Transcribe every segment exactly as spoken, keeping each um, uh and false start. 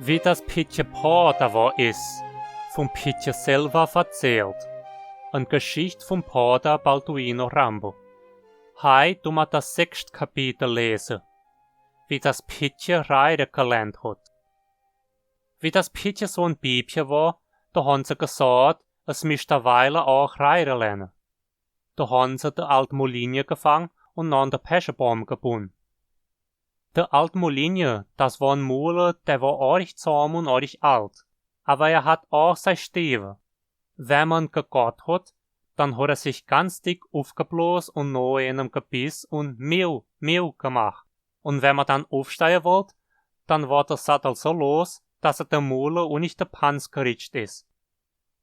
Wie das Pietje Pater war is, vom Pietje selber verzählt. Eine Geschichte vom Pater Balduino Rambo. Hei tun wir das sechste Kapitel lesen. Wie das Pietje reiten gelernt hat. Wie das Pietje so ein Biebche war, da haben sie gesagt, es müsste weiler auch reiten lernen. Da haben sie die alte Molinie gefangen und an den Peschenbaum gebunden. Der alte Molinie, das war ein Mule, der war ordentlich zahm und ordentlich alt. Aber er hat auch sein Stiefel. Wenn man gegart hat, dann hat er sich ganz dick aufgeblasen und nach einem Gebiss und Miau, Miau gemacht. Und wenn man dann aufstehen wollte, dann war der Sattel so los, dass er der Mule und nicht der Panz geritscht ist.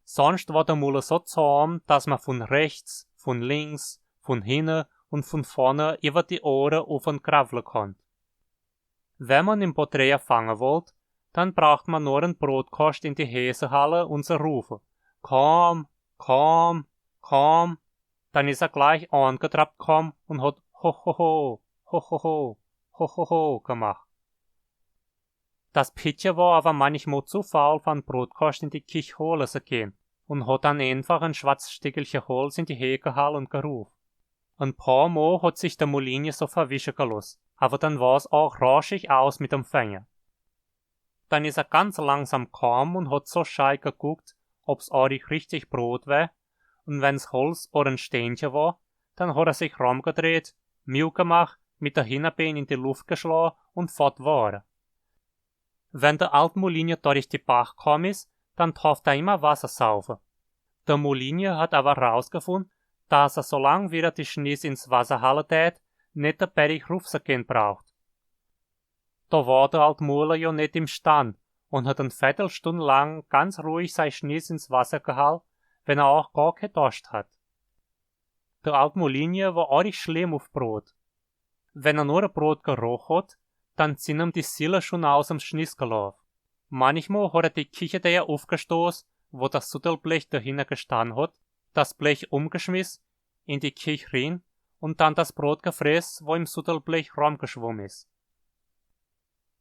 Sonst war der Mule so zahm, dass man von rechts, von links, von hinten und von vorne über die Ohren auf ihn krabbeln konnte. Wenn man ihn Porträt fangen wollte, dann braucht man nur einen Brotkasten in die Häse halle und sie rufen: „Komm, komm, komm.“ Dann ist er gleich angetrappt gekommen und hat „Ho, ho, ho, ho, ho, ho, ho, ho, ho“ gemacht. Das Pietje war aber manchmal zu faul, von Brotkasten in die Küche holen zu gehen und hat dann einfach ein schwarzes Stückelchen Holz in die Häse gehauen und gerufen. Ein paar Mal hat sich der Molinie so verwischen gelassen, aber dann war's auch raschig aus mit dem Fänger. Dann ist er ganz langsam gekommen und hat so scheu geguckt, ob's ordentlich richtig Brot wär, und wenn's Holz oder ein Steinchen war, dann hat er sich rumgedreht, Miau gemacht, mit der Hinterbein in die Luft geschlagen und fort war er. Wenn der alte Molinie durch die Bach gekommen ist, dann darf er immer Wasser saufen. Der Molinie hat aber rausgefunden, dass er, solang wie er die Schniss ins Wasser hauen tät, nicht den Berg raufzugehen braucht. Da war der alte Mule ja nicht imstand und hat eine Viertelstunde lang ganz ruhig sein Schniss ins Wasser gehauen, wenn er auch gar keinen Durst hat. Der alte Molinie war ordentlich schlimm auf Brot. Wenn er nur ein Brot gerochen hat, dann sind ihm die Seele schon aus dem Schniss gelaufen. Manchmal hat er die Küchentür aufgestoßen, wo das Suttelblech dahinter gestanden hat, das Blech umgeschmissen, in die Küche rein und dann das Brot gefressen, wo im Suttelblech rumgeschwommen ist.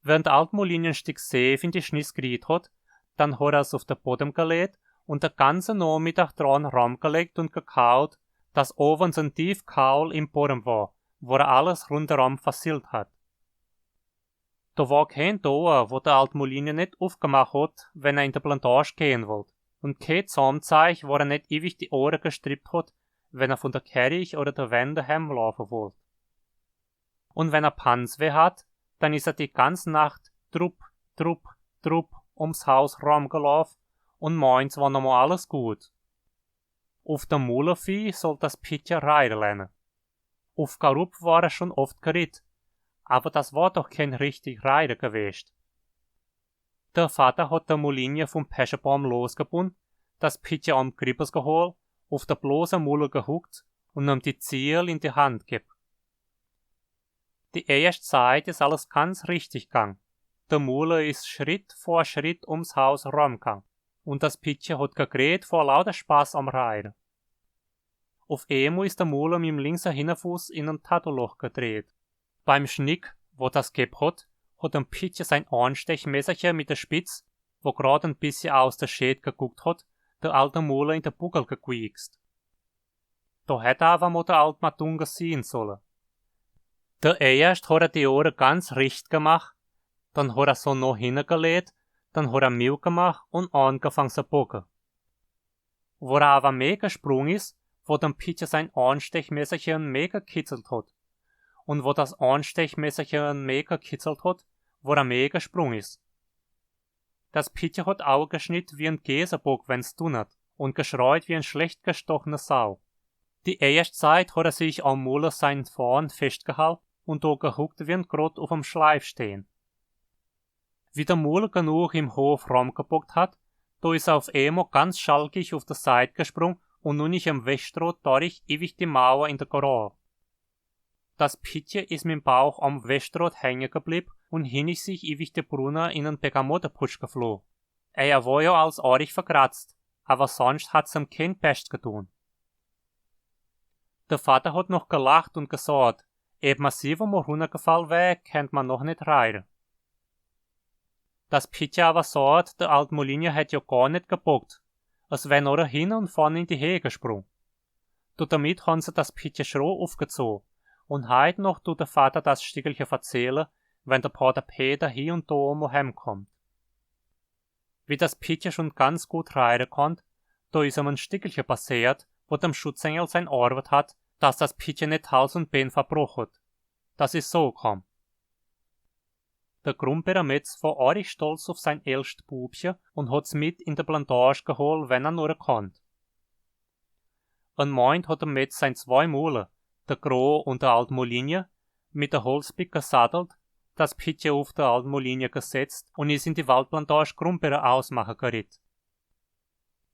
Wenn der alte Molinie ein Stück Seew in die Schniss gekriegt hat, dann hat er es auf den Boden gelegt und den ganzen Nachmittag dran rumgelegt und gekaut, dass oben so ein tief Kaul im Boden war, wo er alles rundherum verseelt hat. Da war kein Tor, wo der alte Molinie nicht aufgemacht hat, wenn er in die Plantage gehen wollte. Und kein Zaumzeug, wo er nicht ewig die Ohren gestrippt hat, wenn er von der Kirche oder der Wende heimlaufen wollte. Und wenn er Panzweh hat, dann ist er die ganze Nacht trupp, trupp, trupp ums Haus rumgelaufen und morgens war nochmal alles gut. Auf dem Mulevieh soll das Pietje reiten lernen. Auf Garup war er schon oft geritten, aber das war doch kein richtig Reiten gewesen. Der Vater hat den Molinie vom Peschenbaum losgebunden, das Pietje am Krippes geholt, auf der bloßen Mule gehuckt und ihm die Ziel in die Hand gegeben. Die erste Zeit ist alles ganz richtig gegangen. Der Mule ist Schritt vor Schritt ums Haus rumgegangen und das Pietje hat gekräht vor lauter Spaß am Reiten. Auf einmal ist der Mule mit dem linken Hinterfuß in ein Tattoloch gedreht. Beim Schnick, wo das gegeben hat, hat dem Pietje sein Anstechmesserchen mit der Spitze, wo grad ein bisschen aus der Scheide geguckt hat, der alte Mule in den Buckel gequiekst. Da hätte aber mal der alte Matunga sehen sollen. Der erst hat er die Ohren ganz recht gemacht, dann hat er so nach hinten gelegt, dann hat er Miau gemacht und angefangen zu bocken. Wo er aber mehr gesprungen ist, wo dem Pietje sein Anstechmesserchen mehr gekitzelt hat. Und wo das Anstechmesserchen mehr gekitzelt hat, wo er mehr gesprungen ist. Das Pietje hat Augen geschnitten wie ein Käsebock, wenn's dunnert, und geschreit wie ein schlecht gestochene Sau. Die erste Zeit hat er sich am Mule sein Faden festgehalten und da gehuckt wie ein Grott auf dem Schleifstein. Wie der Mule genug im Hof rumgebockt hat, da ist er auf einmal ganz schalkig auf der Seite gesprungen und nun ist im Westdraht durch ewig die Mauer in der Garage. Das Pietje ist mit dem Bauch am Westdraht hängen geblieben und hinnig sich ewig die Brunne in einen Bergamottenputsch geflogen. Er war ja als ordentlich verkratzt, aber sonst hat's ihm kein Pest getan. Der Vater hat noch gelacht und gesagt, ob man siebenmal runtergefallen wär, kennt man noch nicht reiten. Das Pietje awer saat, de Alt Molinje hätt jo gar net gebockt. Es wär nor hin un vorn in die Heh gesprung. Do damit hon se das Pietje schro ufgezoh. Un heit noch dut de Vatter das Stickelche verzehle, wenn de Pater Peter hie un do mo hemkommt. Wie das Pietje schun ganz gut reire konnt, do is em en Stickelche passeert, wo dem Schutzengel sein Arwet hat, dass das Pietje net Hals un Been verbroch hot. Das is so komm. De Grumberer Metz wor arig stolz uf sein elscht Bubche un hot's mit in de Plantage gehol, wenn er nor konnt. En Moind hot de Metz sein zwei Mule, de Gro un de Alt Molinje, mit de Holzpick gesaddelt, das Pietje uf de Alt Molinje gesetzt un is in die Waldplantage Grumberer ausmache geritt.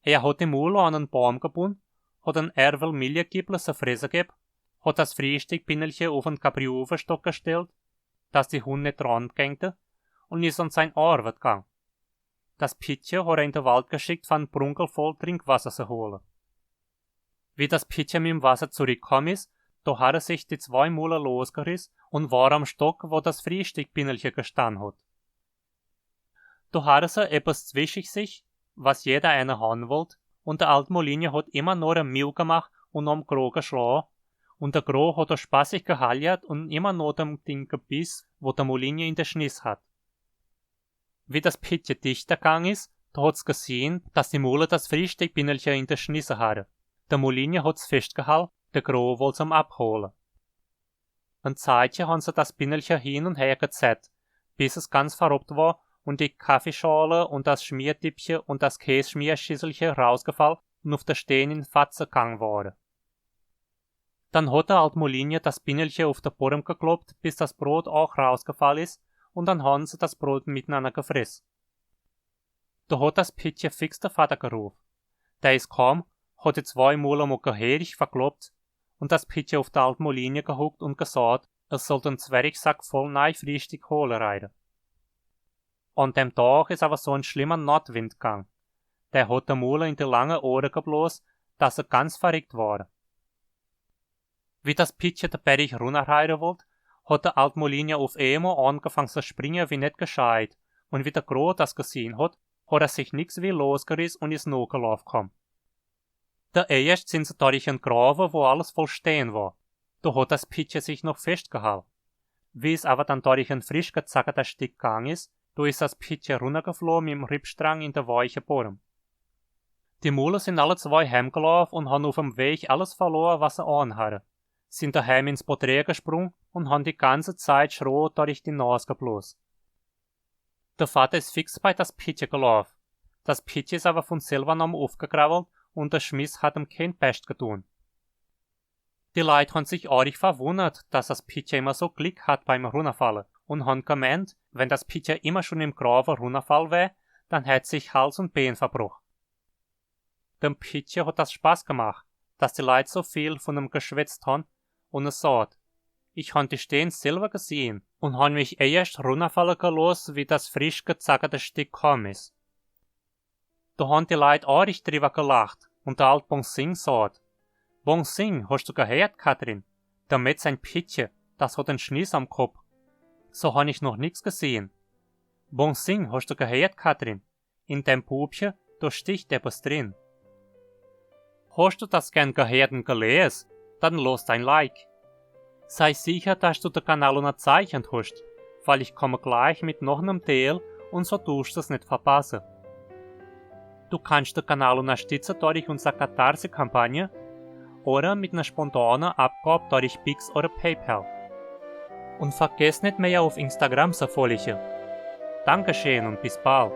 Er hot die Mule an en Baum gebunn, hot en Ärwel Miljegibbel se fresse gebb, hot das Friehstickbinnelche uf en Kabriuwestock gestellt, dass die Hund net dran gängte, un is an sein Arwet gang. Das Pietje hot er in de Wald geschickt, van Brunkel voll Trinkwasser se hole. Wie das Pietje mit em Wasser zurickkomm is, do hat er sich die zwei Mule losgeriss un wor am Stock, wo das Friehstickbinnelche gestann hot. Do hat er se ebbes zwischich sich, was jeder eine han wollt, un de Alt Molinje hot immer nor em Miu gemach un am Gro geschlo, un de Gro hot do spaßig gehaljert un immer nor dem Ding gebiss, wo de Molinje in de Schniss hat. Wie das Pietje dichter gang is, do hot's gesehn, dass die Mule das Friehstickbinnelche in de Schnisse hatte. De Molinje hot's feschtgehal, de Gro wollt's am abhole. En Zeitche han se das Binnelche hin un her gezerrt, bis es ganz verroppt wor un die Kaffeeschale un das Schmierdippche un das Kässchmierschisselche rausgefall un uf de Steen in Fatze gang wore. Dann hot de Alt Molinje das Binnelche uf de Borm gekloppt, bis das Brot aach rausgefall is, un dann han se das Brot mitnanner gefress. Do hot das Pietje fix de Vatter gerof. Der is komm, hot die zwei Mule mo geheerig verkloppt un das Pietje uf de Alt Molinje gehuckt un gesaat, es sollt en Zwergsack voll nei Friehstick hole reide. An dem Dag is awer so en schlimmer Nordwind gang. Der hot de Mule in die lange Ohre geblos, dass se ganz verrickt wore. Wie das Pietje de Berg runnerreide wollt, hot de Alt Molinje uf eemo angefang se springe wie net gescheit, un wie de Gro das gesehn hot, hot er sich nix wie losgeriss un is nogelaf komm. De eescht sin se dorich en Grawe, wo alles voll Steen wor. Do hot das Pietje sich noch feschtgehal. Wie es awer dann dorich en frisch gezackerte Stick gang is, do is das Pietje runnergefloh mit em Rippstrang in de weiche Borm. Die Mule sin alle zwei hemgelaf un han uf em Weg alles verlor, was se anhatte. Sin daheim ins Porträt gesprung un han die ganze Zeit schro dorich die Nas geblos. De Vatter is fix bei das Pietje gelaf. Das Pietje is awer vun selwer nomo ufgekrawwelt un de Schmiss hat em keen Bescht getun. Die Leit han sich arig verwunnert, dass das Pietje immer so Glick hat beim Runnerfalle, un han gemeent, wenn das Pietje immer schun im Grawe runnerfall wär, dann hätt sich Hals un Been verbroch. Dem Pietje hot das Spaß gemach, dass die Leit so viel vun em geschwätzt han, un es saat: „Ich han die Steen selwer gesehn un han mich eescht runnerfalle gelos, wie das frisch gezackerte Stick komm is.“ Do han die Leit arig driwwer gelacht un de Alt Bonsing saat: „Bonsing, hoscht du geheert, Kathrin? Der Metz sein Pietje, das hot en Schniss am Kopp. So han ich noch nix gesehn. Bonsing, hoscht du geheert, Kathrin? In dem Bubche, do sticht ebbes drin.“ Hoscht du das gern geheert un geles? Dann los dein Like. Sei sicher, dass du de Kanal unnerzeichent hoscht, weil ich komme gleich mit noch nem Deel un so duscht es net verpasse. Du kannscht de Kanal unnerstitze dorich unser Katharse-Kampagne oder mit ner spontane Abgab dorich Pix oder PayPal. Un vergess net mea uf Instagram se folliche. Dankeschön un bis bald.